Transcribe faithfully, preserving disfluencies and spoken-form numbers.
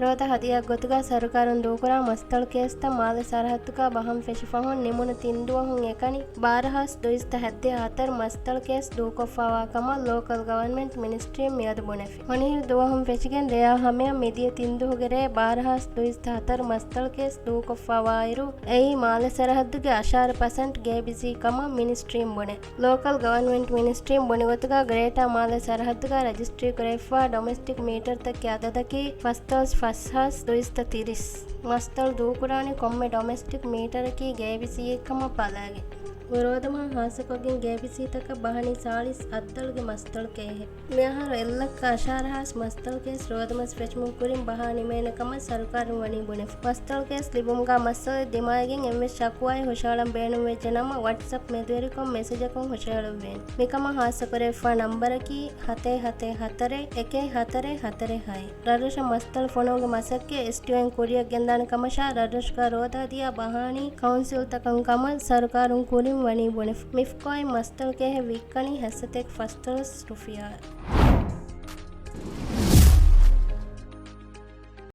ރޯދަ ހަދިޔާ ގޮތުގަ ސަރުކާރުން ދޫކުރާ މަސްތަޅު ކޭސްތައް މާލެ ސަރަހައްދުގަ ބަހަން ފެށި ފަހުން ނިމުނު ތިން ދުވަހުން އެކަނި ބާރަ ހާސް ދުއިސައްތަ ހަތްދިހަ ހަތަރު މަސްތަޅު ކޭސް ދޫކޮށްފަވާ ކަމަށް ލޯކަލް ގަވަރންމަންޓް މިނިސްޓްރީން މިއަދު ބުނެފި. ހޮނިހިރު ދުވަހުން ފެށިގެން ރެޔާ ހަމަޔަށް މިދިޔަ ތިން ދުވަހުގެ ރޭ ބާރަ ހާސް ދުއިސައްތަ ހަތަރު މަސްތަޅު ކޭސް ދޫކޮށްފަވާއިރު، އެއީ މާލެ ސަރަހައްދުގެ އަށާރަ ޕަސެންޓް ގޭބިސީ ކަމަށް މިނިސްޓްރީން ބުނެ. ލޯކަލް ގަވަރންމަންޓް މިނިސްޓްރީން ބުނިގޮތުގަ ގްރޭޓާ މާލެ ސަރަހައްދުގަ ރަޖިސްޓްރީ ކުރެވިފަ ޑޮމެސްޓިކް މީޓަރތަކެއް އަދަދަކީ ފަސްތަޅު ފަސް ހާސް ދުއިސައްތަ ތިރީސް. މަސްތަޅު ދޫކުރާނީ ކޮންމެ ޑޮމެސްޓިކް މީޓަރަކީ ގޭބިސީއެއްކަމަށް ބަލައިގެން. ރޯދަމަހަށް ހާއްސަކޮށްގެން ގޭބިސީތަކަށް ބަހަނީ ސާޅީސް އަށްދަޅުގެ މަސްތަޅު ކޭހެއް. މިއަހަރު އެއްލައްކަ އަށާރަ ހާސް މަސްތަޅު ކޭސް ރޯދަމަސް ފެށުމުން ކުރިން ބަހާ ނިމޭނެ ކަމަށް ސަރުކާރުން ވަނީ ބުނެފަ. މަސްތަޅު ކޭސް ލިބުމުގަ މައްސަލަ ދިމާވެގެން އެއްވެސް ޝަކުވާއެއް ހުށަހަޅަން ބޭނުންވެއްޖެ ނަމަ، ވަޓްސްއަޕް މެދުވެރިކޮށް މެސެޖަކުން ހުށަހެޅުއްވޭނެ. މިކަމަށް ހާއްސަކުރެވިފާ ނަންބަރަކީ ހަތެއް ހަތެއް ހަތަރެއް އެކެއް ހަތަރެއް ހަތަރެއް ހައެއް. ރަށްރަށަށް މަސްތަޅު ފޮނުވުމުގެ މަސައްކަތް އެސްޓީއޯއިން ކުރިއަށް ގެންދާނެ ކަމަށާ، ރަށްރަށުގަ ރޯދަ ހަދިޔާ ބަހާނީ ކައުންސިލްތަކުން ކަމަށް ސަރުކާރުން ކުރިން ވަނީ ބުނެފަ. މިފްކޯއިން މަސްތަޅު ކޭހެއް ވިއްކަނީ ހަސަތައެއް ފަސްދޮޅަސް ރުފިޔާއެއް.